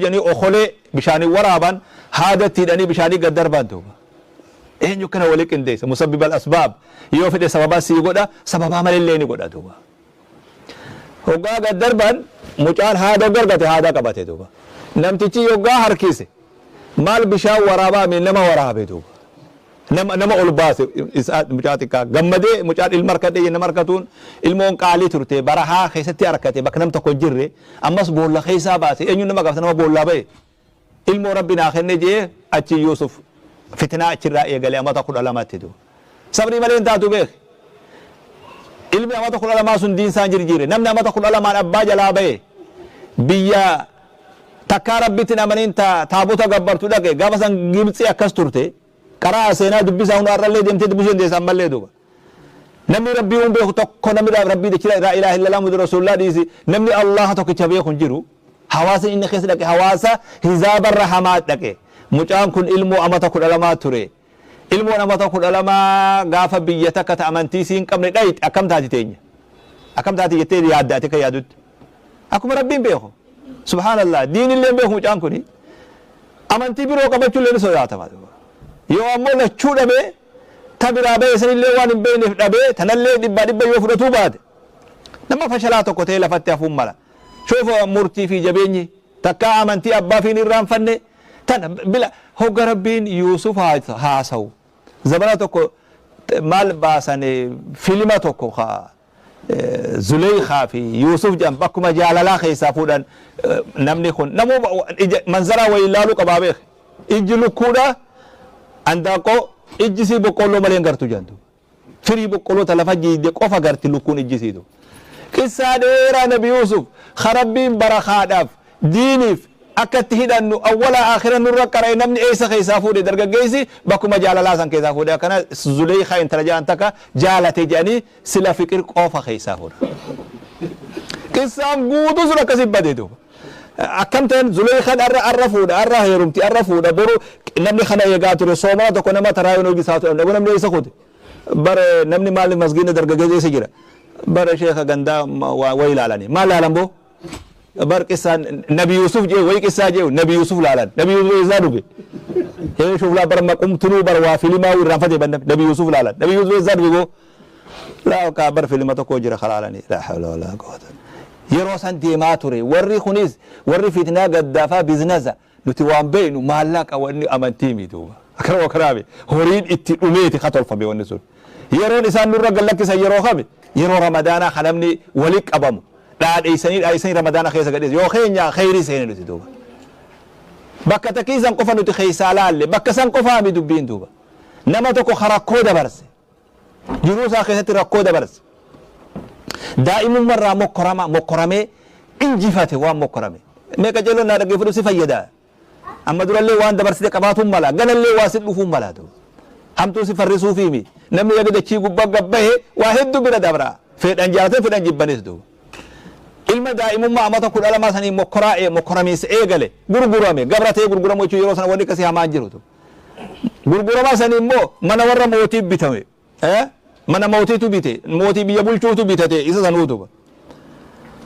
jedhanii okolee bishaanii waraaban, haadatti hidhanii bishaanii gad darban duuba. Eenyu kana wali qindeessa? Musabbibal asbaab. Yoo fedhe sababaa sii godha, sababaa malillee ni godha duuba. Hoggaa gad darban mucaan haada hogga argate haada qabate duuba. Namtichi yoggaa harkise maal bishaan waraabaa mi nama waraabe duuba. Nama nama ol baase isaa mucaa xiqqaa gammadee mucaan ilma harkadhe nama harkatuun ilmoon qaalii turte barahaa keessatti harkate bakka nam tokko hin jirre ammas boolla keessaa baase eenyuun nama gaafata nama boollaa ba'e. Ilmoo Rabbi naa kenne je'ee achi Yuusuf fitnaa achirraa eegale amata 12tti du'e. Sabrii malee hin taatu beeki. Ilmi amata 12 sun diin isaa hin jirjiirre. Namni amata 12n abbaa jalaa bahe biyya takkaa Rabbitti hin amanin ta taabota gabbartu dhaqe gaafa san Gibtsii akkas turte. Qara'aa seenaa dubbisaa hunda har'allee deemtee dubbisuu dandeessa ammallee duuba. Namni Rabbii uun beeku tokko namni Rabbii dachira laa ilaaha illallah Muhammadu Rasuulullah dhiisi namni Allaha tokkicha beeku hin jiru. Hawaasni inni keessa dhaqe hawaasa hizaabarra hamaa dhaqe. Mucaan kun ilmoo amata 12 ture. Ilmoon amata 12 gaafa biyya takka ta amantii sii hin qabne dhayxe akkam taati teenya? Akkam taati jettee yaadda ati akka yaadutti? Akkuma Rabbiin beeku. Subhaanallah diinillee hin beeku mucaan kuni. Amantii biroo qabachuullee ni sodaatama. Yoo ammoo lachuu dhabee ta biraa bahe sanillee waan hin beekneef dhabee tanallee dhibbaa dhibba yoo fudhatuu baate nama fashalaa tokko ta'ee lafatti hafuun mala. Shuuf murtii fi jabeenyi takkaa amantii abbaa fi hin irraanfanne tana bila hogga Rabbiin Yuusuf haasawu zamana tokko maal baasan filima tokko ka Zuleeykaa fi Yuusuf jedhan bakkuma jaalalaa keessaa fuudhan namni kun namuu ija manzaraa waliin laaluu qabaa beek ijji lukkuudha andaaqqoo ijji sii boqqoolloo malee hin gartu jedhan duuba firii boqqolloo ta lafa jiidde qofa garti lukkuun ijji siitu qissaa dheeraa nabi Yuusuf ka Rabbiin barakaadhaaf Diiniif akka itti hidhannu awwalaa aakhira nurra qara'e namni eessa keessaa fuudhe dargaggeessi bakkuma jaalalaa san keessaa fuudhe akkana Zuleeykaa intala jedhan takka jaalate jedhanii sila fiqir qofa keessaa fuudha. Qissaan guutuu sun akkasi bade duuba. Akkam ta'an Zuleeykaan arra arra fuudha arra heerumti arra fuudha boru namni kana eegaa ture soomana tokko nama taraa yoo hojii isaa ture namni eessa kute bare namni maal masgiina dargaggeessa eessa jira bare sheekha gandaa waa ilaalani maal laalan boo Bar qissaan Nabi Yusuf jee wayi qissaa jee Nabi Yusuf laalan. Nabi Yusuf eessaa dhufe? Hee shuflaa bar maqumtunuu bar waa filimaa irraanfatee banna Nabi Yusuf laalan. Nabi Yusuf eessaa dhufe boo? Laa kaa bar filima tokko jira kalaalanii. Laa hawla walaa quwwata. Yeroo san deemaa ture warri kunis warri fitnaa gaddaafaa biznaza nuti waan beeknu maallaqa wanni amantii miti duuba. Akkana wakanaami horiin itti dhumeeti ka tolfame wanni sun. Yeroon isaan nurra gad lakkisan yeroo kami? Yeroo Ramadaanaa ka namni wali qabamu. Dhaadheessanii dhaadheessanii Ramadaana keessa gad dhiisan. Yoo keenya kheyrii seene nuti duuba. Bakka takkii san qofa nuti keessaa laalle. Bakka san qofaami dubbiin duuba. Nama tokko ka rakkoo dabarse. Jiruu isaa keessatti rakkoo dabarse. Daa'imumma irraa mokkorama mokkoramee injifate waan mokkorame. Mee qaceelloon naa dhaggeeffadhu si fayyada. Amma durallee waan dabarsite qabaatuun mala. Ganallee waa si dhufuun mala. Hamtuu si farrisuufiimi. Namni yaga dachii gubbaa gabbahe waa hedduu bira dabra. Fedhan jaalatan fedhan jibbanis duuba. Ilma daa'imummaa amata 12 sanii mokkoraa mokkoramiinsa eegale gurgurame gabra ta'ee gurguramuu jechuun yeroo sana wanni akkasii hamaan jiru. Gurgurama sanii immoo mana warra mootii bitame. Mana mootiitu bite. Mootii biyya bulchuutu bitate isa sanuutu.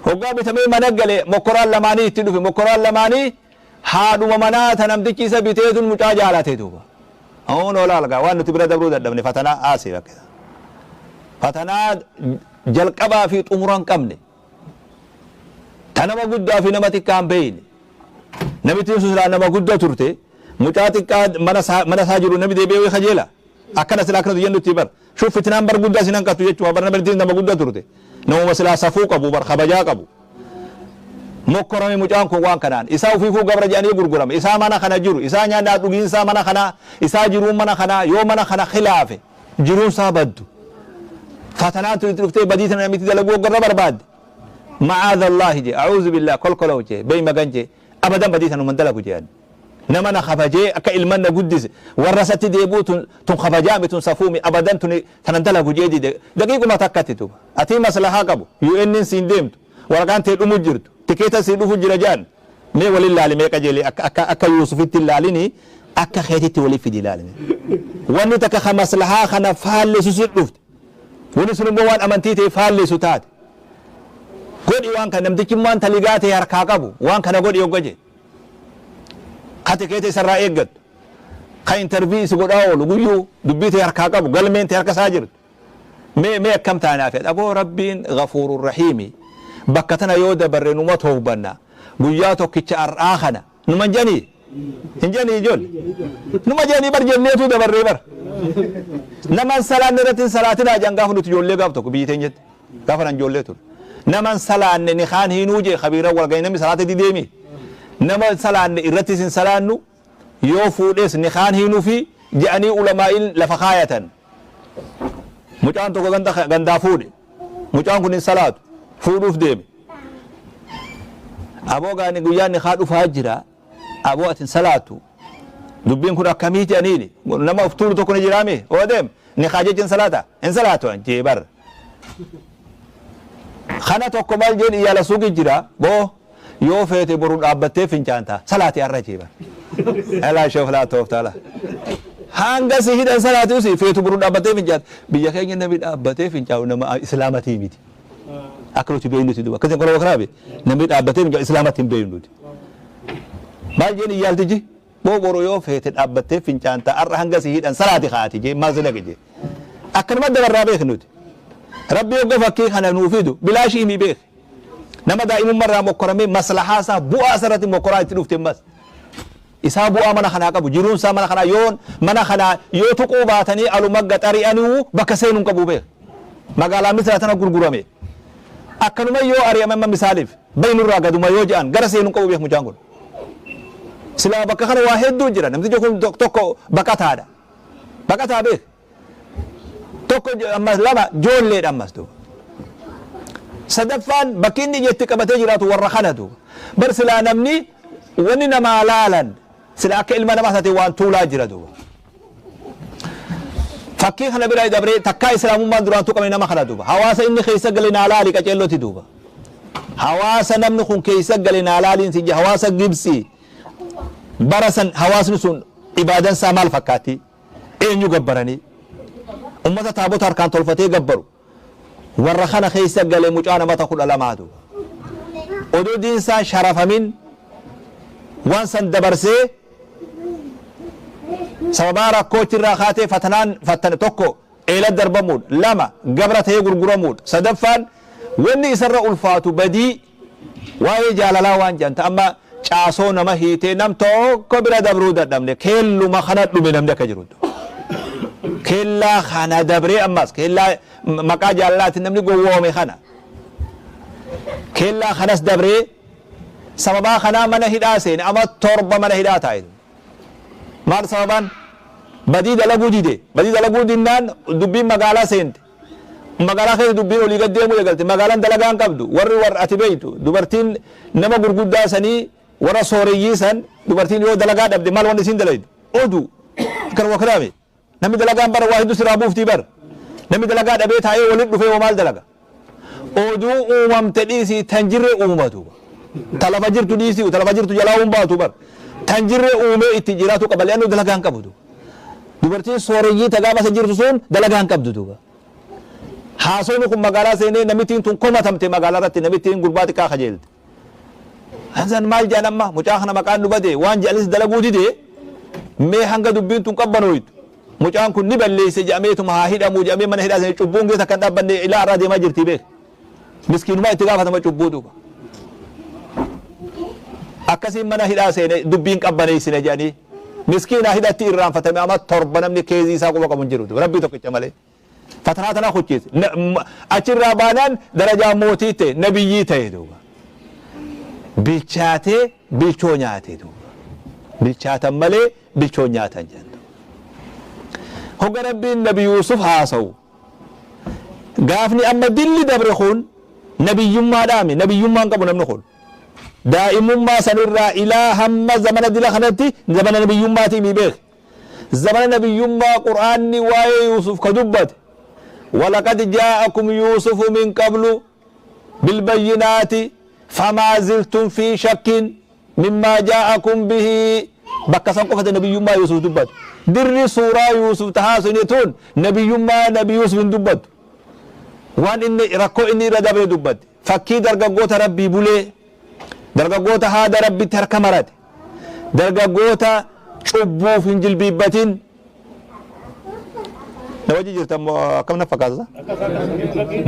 Hoggaa bitamee mana gale mokkoraan lamaanii itti dhufe. Mokkoraan lamaanii haadhuma manaa ta namtichi isa biteetun mucaa jaalate duuba. Oon olaal gaa waan nuti bira dabruu dadhabne fatanaa aasii rakkisa. Fatanaa jalqabaa fi xumura hin qabne. Ta nama guddaa fi nama xiqqaa hin beeyne. Namittiin sun silaa nama guddaa turte mucaa xiqqaa mana isaa mana isaa jiru namni deebi'ee wayii kajeela. Akkana silaa akkana jennutti bar. Shuf fitnaan bar guddaa sin hanqattu jechuudha bar namittiin nama guddaa turte. Namuma silaa safuu qabu bar kabajaa qabu. Mokkorame mucaan kun waan kanaan. Isaa ufiifuu gabra jedhanii gurgurame. Isaa mana kana jiru. Isaa nyaannaa dhugiinsaa mana kanaa. Isaa jiruun mana kanaa. Yoo mana kana khilaafe jiruun isaa baddu. Fatanaan tun itti dhuftee badii tana namitti dalaguu hoggarra barbaadde. Ma'aadha Allaahi je. A'uuzu billaah kolkolow je. Bey magan je. Abadan badii tanuman dalagu jean. Nama na kabajee akka ilman na guddise warra isatti deebi'u tun tun kabajaami tun safuumi abadan tuni tanan dalagu jee dide daqiiquma takkatti duuba. Atii maslahaa qabu UN'n siin deemtu waraqaan tee dhumu jirtu tikeeta sii dhufu jira jean mee walin laali mee qajeeli akka akka akka Yuusufitti hin laalini akka keetitti wali fidi laali mee. Wanni takka ka maslahaa kana faallesu si dhufte. Wani sun immoo waan amantii ta'e faallesu taate. Godhi waan kana namtichi waan taligaa ta'e harkaa qabu waan kana godhi hogga jee. Ka tikeeta isarraa eeggattu. Ka intervii isi godhaa oolu guyyuu dubbii tee harkaa qabu galmeen tee harka isaa jirtu. Mee mee akkam taanaa fedha aboo Rabbiin ghafuurur rahiimi bakka tana yoo dabarre numa towbanna guyyaa tokkicha ar'aa kana numa hin jedhanii hin jedhanii ijoollee numa jedhanii bar jenneetuu dabarree bar nama hin salaanne irratti hin salaatinaa jedhan gaafa nuti ijoollee gaaf tokko biyyi teenyatti gaafa nan ijoollee ture nama hin salaanne ni kaan hiinuu jee kabiira wal ga'ee namni salaata dideemi nama hin salaanne irrattis hin salaannu yoo fuudhes ni kaan hiinufi jedhanii ulamaa'iin lafa kaayatan. Mucaan tokko ganda gandaa fuudhe. Mucaan kun hin salaatu. Fuudhuuf deeme. Aboo gaani guyyaan nikaa dhufaa jira. Aboo ati hin salaatu. Dubbiin kun akkamii jedhaniini. Nama of tuulu tokko ni jiraami. Oo deem. Nikaa jecha hin salaata. Hin salaatu an jee bar. Kana tokko maal jeen iyyaala suuqi jira. Boo Yoo feete boru dhaabbattee fincaanta. Salaati har'a jee bar. Alaa shoof laa tooftaa laa. Hanga si hidhan salaati usi feetu boru dhaabbattee fincaanta. Biyya keenya namni dhaabbatee fincaa'u nama islaamatii miti. Akka nuti beeknuti duuba. Akkasiin kola wakraabe namni dhaabbatee fincaa'u islaamatti hin beeknu nuti. Maal jeen iyyaaltichi? Boo boru yoo feete dhaabbattee fincaanta har'a hanga si hidhan salaati kaati jee maal si dhaqe jee. Akkanuma dabarraa beeknu nuti. Rabbi yogga fakkii kana nuu fidu bilaashii himii beeki. Nama daa'imummaa irraa mokkoramee maslahaa isaa bu'aa isaa irratti mokkoraa itti dhufte ammas. Isaa bu'aa mana kanaa qabu jiruun isaa mana kanaa yoo mana kanaa yoo tuquu baatanii aluma gaxari'anuu bakka seenu hin qabu beek. Magaalaa Misraa tana gurgurame. Akkanuma yoo ari'ame amma misaaliif bayi nurraa gaduma yoo jedhan gara seenu hin qabu beek mucaan kun. Silaa bakka kana waa hedduu jira namtichi kun tokko baqataadha. Baqataa beek. Tokko ammas lama joolleedha ammas duuba. Sadaffaan bakki inni ija itti qabatee jiraatu warra kana duuba. Bar silaa namni wanni namaa laalan sila akka ilma namaa taate waan tuulaa jira duuba. Fakkii kana bira dabree takkaa islaamummaan duraan tuqame nama kana duuba. Hawaasa inni keessa gale naa laali qaceelloti duuba. Hawaasa namni kun keessa gale naa laaliin si hawaasa Gibsii bara san hawaasni sun ibaadan isaa maal fakkaatti? Eenyu gabbaranii? Ummata taabota harkaan tolfatee gabbaru. Warra kana keessa gale mucaa namata 12 duuba. Odoo diin isaan sharafamin waan san dabarsee sababaa rakkoo achirraa kaatee fatanaan fattane tokko eela darbamuudha. Lama gabra ta'ee gurguramuudha. Sadaffaan wanni isarra ulfaatu badii Waa'ee jaalalaa waan jedhan ta amma caasoo nama hiitee nam tokko bira dabruu dadhabne keelluma kana dhume namni akka jiru. Keellaa kana dabree ammas keellaa maqaa jaalalaatiin namni gowwoome kana. Keellaa kanas dabree sababaa kanaa mana hidhaa seene ama 7 mana hidhaa taa'e. Maal sababaan? Badii dalaguu dide. Badii dalaguu dinnaan dubbiin magaalaa seente. Magaalaa keessa dubbiin olii gad deemuu eegalte. Magaalaan dalagaa hin qabdu. Warri warra ati beektu dubartiin nama gurguddaa sanii warra sooreyyii san dubartiin yoo dalagaa dhabde maal wanni isiin dalaydu? Oduu. Akkanuma kanaami. Namni dalagaan bara waa hedduu sirraa buuftii bar. Namni dalagaa dhabee taa'ee walitti dhufee hoo maal dalaga? Oduu uumamte dhiisii tan jirre uumatu. Ta lafa jirtu dhiisii ta lafa jirtu jalaa hin baatu bar. Tan jirre uumee itti jiraatu qaba le'annoo dalagaa hin qabu. Dubartiin sooreyyii ta gaafa isa jirtu sun dalagaa hin qabdu duuba. Haasofni kun magaalaa seenee namittiin tun komatamte magaalaa irratti namittiin gurbaa xiqqaa kajeelte. Hansan maal jedhan amma mucaa kana maqaan nu bade waan jedhanis dalaguu dide mee hanga dubbiin tun qabbanooytu mucaan kun ni balleesse jedhameetuma haa hidhamuu jedhamee mana hidhaa seenee cubbuun keessa kan dhaabbanne ilaa irraa deemaa jirti beek. Miskiinumaa itti gaafatama cubbuu duuba. Akkasiin mana hidhaa seene dubbiin qabbaneessine jedhanii miskiina hidhatti irraanfatame ama 7 namni keezii isaa quba qabu hin jiru rabbii tokkicha malee. Fatanaa tana kuchiise. Achirraa baanaan darajaa mootii ta'e nabiyyii ta'e duuba. Bilchaatee bilchoo nyaate duuba. Bilchaatan malee bilchoo nyaatan jedhan. Hogga Rabbiin Nabi Yuusuf haasawu Gaafni amma dilli dabre kun nabiyyummaadhaami. Nabiyyummaa hin qabu namni kun. Daa'imummaa sanirraa ilaa hamma zamana dila kanatti zamana nabiyyummaatii mii beeki. Zamana nabiyyummaa Qur'aanni waa'ee Yuusuf ka dubbate walaqad jaa'akum Yuusufu min qablu bilbayyinaati famaa ziltum fi shakkin mimmaa jaa'akum bihi bakka san qofati nabiyyummaa Yuusuf dubbate. Dirri suuraa Yuusuf ta haasofne tun nabiyyummaa nabi Yuusuf hin dubbattu. Waan inni rakkoo inni irra dabre dubbatti. Fakkii dargaggoota Rabbii bulee, dargaggoota haada Rabbitti harka marate, Dargaggoota cubbuuf hin jilbiibbatin. Na wajji jirtan moo akkam na fakkaata?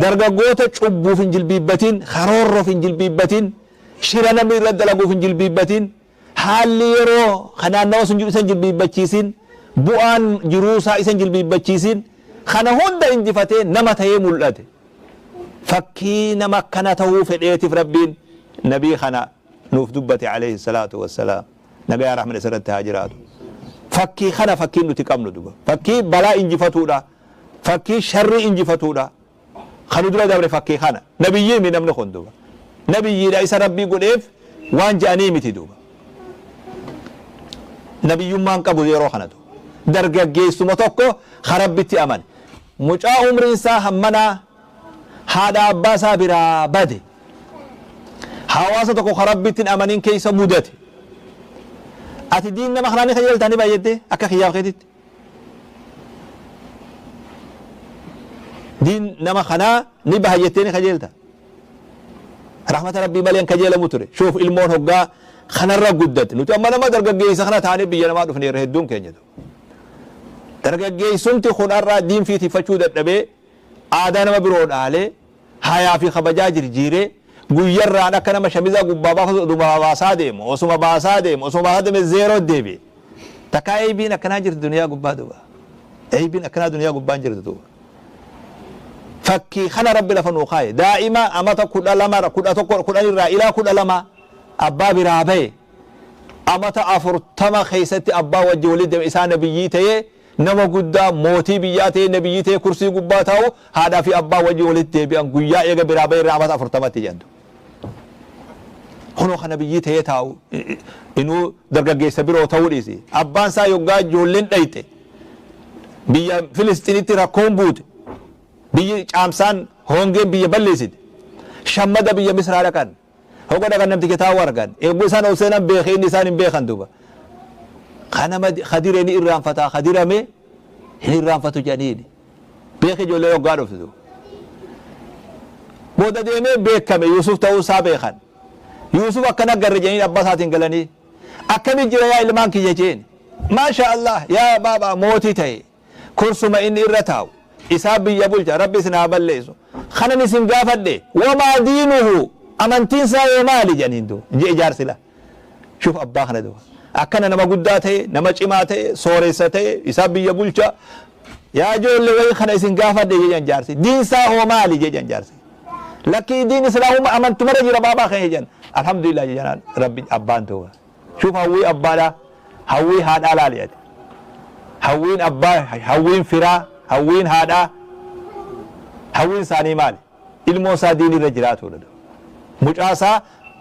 Dargaggoota cubbuuf hin jilbiibbatin, karoorroof hin jilbiibbatin, shira namni irra dalaguuf hin jilbiibbatin, haalli yeroo ka naannawa sun jiru isa hin jilbiibbachiisin, bu'aan jiruusaa isa hin jilbiibbachiisin, kana hunda injifatee nama ta'ee mul'ate. Fakkii nama akkana ta'uu fedheetif Rabbiin nabii kana nuuf dubbate aleyhi salaatu wassalaam. Nagayaa rahman isarratti haa jiraatu. Fakkii kana fakkiin nuti qabnu duba. Fakkii balaa injifatuudha. Fakkii sharrii injifatuudha. Kan nu dura dabre fakkii kana. Nabiyyii mi namni kun duba. Nabiyyiidha isa Rabbii godheef waan je'anii miti duba. Nabiyyummaan qabu yeroo kana duba. Dargaggeessuma tokko ka Rabbitti amane. Mucaa umriin isaa hammanaa haadha abbaa isaa biraa bade. Hawaasa tokko ka Rabbitti hin amanin keessa mudate. Ati diin nama kanaa ni kajeeltaa ni baay'attee akka kiyyaaf keetitti. Diin nama kanaa ni baha jettee ni kajeelta. Rahmata Rabbii malee hin kajeelamu ture. Shuuf ilmoon hoggaa kanarra guddate. Nuti amma nama dargaggeessa kana taanee biyya namaa dhufneerra hedduun keenya. Dargaggeessumti kun har'a diin fi tiffachuu dadhabee aadaa nama biroo dhaalee hayaa fi kabajaa jirjiiree guyyarraan akka nama shamizaa gubbaa baafatu oduma baasaa deemu osuma baasaa deemu osuma baasaa deeme zeeroo deebi'e. Takkaa eeybiin akkanaa jirti duniyaa gubbaa duuba. Eeybiin akkanaa duniyaa gubbaa hin jirtu duuba. Fakkii kana Rabbi lafa nuu kaaye. Daa'ima amata 12 11 10 irraa ilaa 12 abbaa biraa baye. Amata 40 keessatti abbaa wajji walitti deeme isaa nabiyyii ta'ee nama guddaa mootii biyyaa ta'ee nabiyyii ta'ee kursii gubbaa taa'u haadhaa fi abbaa wajji walitti deebi'an guyyaa eega biraa bahe irraa amata 40tti jedhan. Kunoo ka nabiyyii ta'ee taa'u inuu dargaggeessa biroo ta'uu dhiisi. Abbaan isaa yoggaa ijoolleen dhayxe biyya Filisxiinitti rakkoon buute biyyi caamsaan hongeen biyya balleessite shammada biyya Misraa dhaqan. Hogga dhaqan namticha taa'u argan. Eeguu isaan ol seenan beeke inni isaan hin beekan duuba. Ka nama ka dire ni irraanfata ka dirame hin irraanfatu jedhaniini. Beeke ijoollee hoggaa dhuftu duuba. Booda deemee beekame Yuusuf ta'uu isaa beekan. Yuusuf akkana garre jedhanii abbaa isaatiin galanii. Akkami jira yaa ilmaan kiyya jeen. Maasha Allah yaa baabaa mootii ta'e. Kursuma inni irra taa'u, isaa biyya bulcha, Rabbi isin haa balleessu. Kanan isin gaafadhe, wamaa diinuhu, amantiin isaa hoo maali jedhaniin duuba, je'e jaarsi laa. Shuf abbaa kana duuba. Akkana nama guddaa ta'e, nama cimaa ta'e, sooressa ta'e, isaa biyya bulcha. Yaa ijoolle wayi kana isin gaafadhe jedhan jaarsi. Diin isaa hoo maali jedhan jaarsi. Lakkii diin islaamumma amantumarra jira baabaa keenya jedhan. Alhamdulillah jedhan Rabbi abbaan duuba. Shuf hawwii abbaadhaa, hawwii haadhaa laali ati. Hawwiin abbaa, hawwiin firaa, hawwiin haadhaa, hawwiin isaanii maali? Ilmoon isaa diinii irra jiraatuudha duuba. Mucaa isaa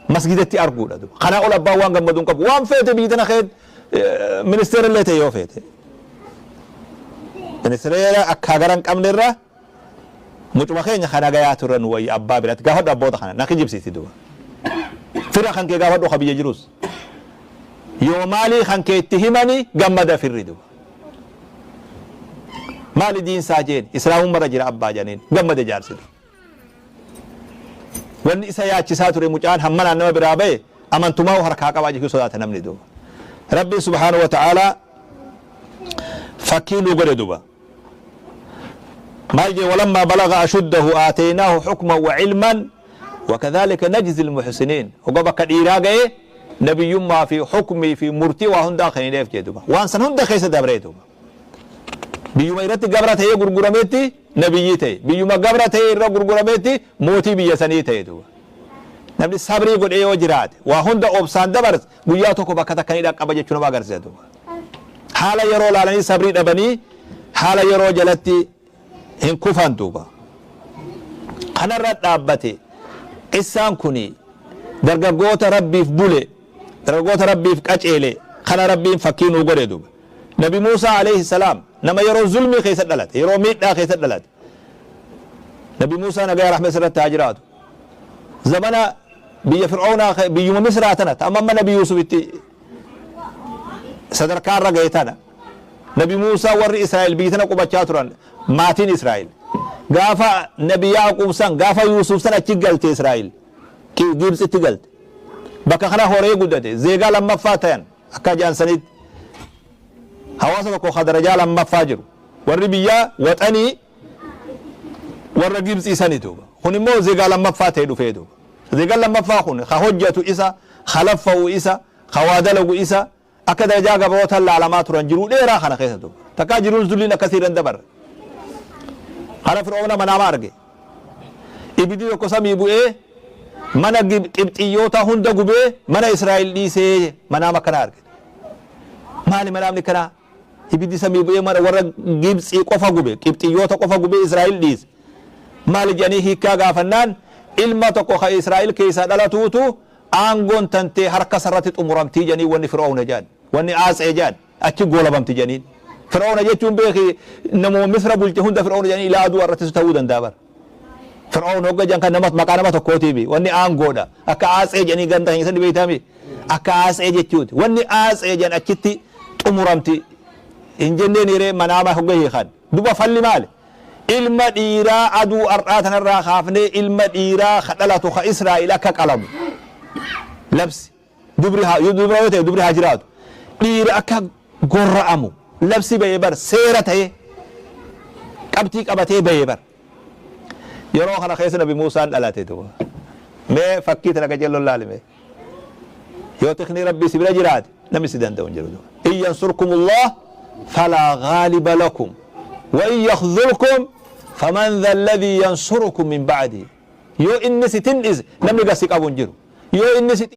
masgidatti arguudha duuba. Kanaa ol abbaan waan gammadu hin qabu. Waan feete biyyi tana kee ministeera illee ta'e yoo feete. Ministeera akkaa gara hin qabne irra Mucuma keenya ka nagayaatu irra nu wayya abbaa biratti gaafadhu abboota kana na kijibsiisti duuba. Fira kan kee gaafadhu ka biyya jirus. Yoo maalii kan kee itti himani gammada firri duuba. Maali diin isaa jeen islaamummarra jira abbaa janiin gammade jaarsi duuba. Wanni isa yaachisaa ture mucaan hammanaan nama biraa bahe amantumaa harkaa qabaa jechuu sodaata namni duuba. Rabbiin subhaanahu wa ta'aalaa fakkii nu godhe duuba. Maal jee walammaa balaga ashuddahu aataynaahu hukman wa ilman wakadhalika najzi almuhsiniin hogga bakka dhiiraa ga'e nabiyyummaa fi hukmii fi murtii waa hundaa kennineef jee duba waan san hunda keessa dabree duba biyyuma irratti gabra ta'ee gurgurametti nabiyyii ta'e biyyuma gabra ta'ee irra gurgurametti mootii biyya sanii ta'e duba namni sabrii godhee yoo jiraate waa hunda obsaan dabarse guyyaa tokko bakka takka ni dhaqqaba jechuu nama agarsiisa duba Haala yeroo laalanii sabrii dhabanii haala yeroo jalatti hin kufan duuba. Kanarra dhaabbate qissaan kuni dargaggoota Rabbiif bule, dargaggoota Rabbiif qaceele kana Rabbiin fakkii nuu godhe duuba. Nabi Muusaa alayhi salaam nama yeroo zulmii keessa dhalate, yeroo miidhaa keessa dhalate. Nabi Muusaa nagaya rahma isarratti haa jiraatu. Zamana biyya Fir'oonaa biyyuma Misraa tana ta amma amma Nabi Yuusuf itti sadarkaa irra gahe tana. Nabi Muusaa warri Israa'el biyya tana qubachaa turan maatiin Israa'el. Gaafa Nabi Yaaquub san gaafa Yuusuf san achi galte Israa'el. Gibxitti galte. Bakka kana horee guddate. Zeegaa lammaffaa tayan. Akka ja'an sanitti hawaasa tokko ka darajaa lammaffaa jiru. Warri biyyaa waxanii warra Gibxii sani duuba. Kun immoo zegaa lammaffaa ta'e dhufee duuba. Zegaan lammaffaa kun ka hojjatu isa, ka laffa'u isa, ka waa dalagu isa, akka darajaa gabrootaan laalamaa turan jiruu dheeraa kana keessa duuba. Takkaa jiruun zulliin akkasii irra hin dabarre. Kana Fir'oona manaama arge. Ibiddi tokko samii bu'ee mana Qibxiyyoota hunda gubee mana Israa'el dhiisee manaama akkanaa arge. Maali manaamni akkanaa? Ibiddi samii bu'ee mana warra Gibxii qofa gube, Qibxiyyoota qofa gubee Israa'el dhiise. Maali jedhanii hiikkaa gaafannaan ilma tokko ka Israa'el keessaa dhalatuutu aangoon tantee harka isarratti xumuramtii jedhanii wanni Fir'oona jedhan. Wanni Aatsee jedhan achi goolabamti jedhaniin. Fir'oona jechuun beeki namuma Misra bulche hunda Fir'oona jedhanii ilaa aduu irrattis ta'uu danda'a bara. Fir'oona hogga jedhan kan nama maqaa nama tokkootii bi wanni aangoodha. Akka Aatsee jedhanii ganda keenya sani beektaami. Akka Aatsee jechuuti. Wanni Aatsee jedhan achitti xumuramti hin jenneen hiree manaama hogga hiikan. Duba falli maali? Ilma dhiiraa aduu har'aa tanarraa kaafnee ilma dhiiraa ka dhalatu ka Israa'el akka qalamu labsi. Dubri haa yoo dubra yoo ta'e dubri haa jiraatu. Dhiira akka gorra'amu labsi ba'ee bar seera ta'ee qabxii qabatee ba'ee bar. Yeroo kana keessa Nabi Muusaan dhalate duuba. Mee fakkii tana qaceelloon laali mee. Yoo tikni Rabbii si bira jiraate namni si danda'u hin jiru duuba. In yansurkumullah falaa ghaaliba lakum wa in yakhdhulkum faman dha alladhii yansurukum min ba'dihi. Yoo inni si tindhise namni gad si qabu hin jiru. Yoo inni si